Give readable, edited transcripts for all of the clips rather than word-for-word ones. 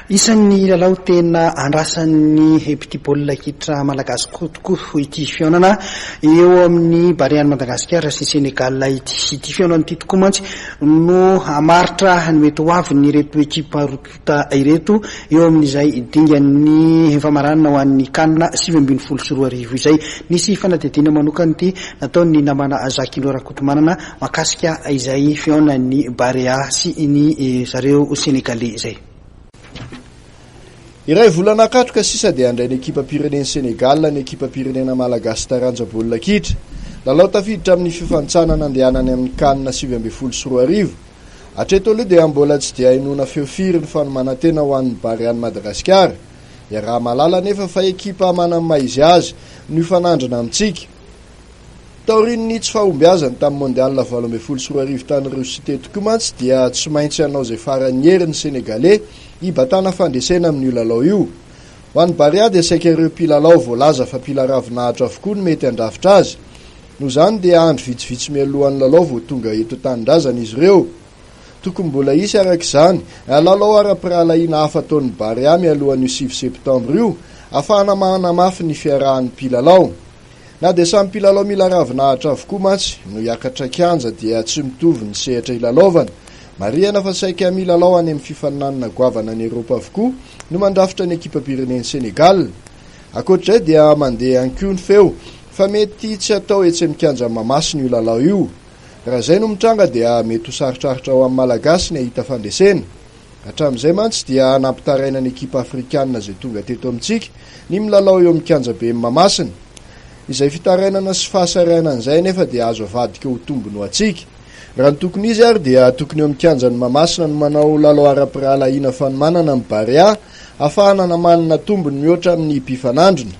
Isan'ny lalao tena andrasan'ny mpitia baolina kitra malagasy koa tokoa ity fihaonana eo amin'ny Barean'i Madagasikara sy Sénégal ity. Ity fihaonana ity tokoa mantsy no hamaritra ny mety ho avin'ireto ekipa roa tonta ireto eo amin'izay dingan'ny famaranana ho an'ny Can 2019 izay. Nisy fanadihadiana manokana ity nataon'ny namana Jacques Rakotomanana mahakasika izay fihaonan'ny Barea sy ny zareo Sénégalais izay. Iray volana katroka sisa dia handray ny ekipam-pirenen'i Sénégal ny ekipam-pirenena malagasy taranja baolina kitra. Lalao tafiditra amin'ny fifanintsanana andehanany amin'ny Can 2019. Hatreto aloha dia mbola tsy dia ahenoana feo firy ny fanomanan-tena ho an'ny Barean'i Madagasikara. Iaraha-mahalala anefa fa ekipa manana ny maha izy azy no hifanandrina amintsika. Taorian'ny tsy fahombiazany tamin'ny Mondial 2018 tany Russie teto koa mantsy dia tsy maintsy hanao izay faran'ny hery ny Senegaley hibatana fandresena amin'io lalao io. Ho an'ny Barea dia saika ireo mpilalao voalaza fa mpila ravinahitra avokoa no mety handrafitra azy. Noho izany dia andro vitsivitsy mialohan'ny lalao vao tonga eto an-tanindrazana izy ireo. Tokony mbola hisy araka izany lalao ara-pirahalahiana hafa ataon'ny Barea mialohan'io sivy septambra io ahafahana manamafy ny fiarahan'ny mpilalao. Na dia samy mpilalao mila ravinahitra avokoa mantsy no hiakatra kianja dia tsy mitovy ny sehatra ilalaovana. Marihana fa saika milalao any amin'ny fifaninanana goavana any Eropa avokoa no mandrafitra ny ekipam-pirenen'i Sénégal. Ankoatr'izay dia mandeha ihany koa ny feo fa mety tsy hatao etsy amin'ny kianjan'i Mahamasina io lalao io. Raha izay no mitranga dia mety ho sarotrarotra ho an'ny Malagasy ny hahita fandresena. Hatramin'izay mantsy dia nampitaraina ny ekipa afrikanina izay tonga teto amintsika ny milalao eo amin'ny kianjaben'i Mahamasina. Izay fitarainana sy fahasarihanana izay anefa dia azo avadika ho tombony ho antsika. Raha ny tokony izy ary dia tokony eo amin'ny kianjan'i Mahamasina no manao lalao ara-pirahalahiana fanomanana amin'ny Barea ahafahana namanana tombony mihoatra amin'ny mpifanandrina.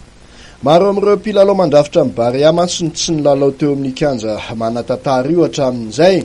Maro amin'ireo mpilalao mandrafitra ny Barea mantsy no tsy nilalao teo amin'ny kianja manan-tantara io hatramin'izay.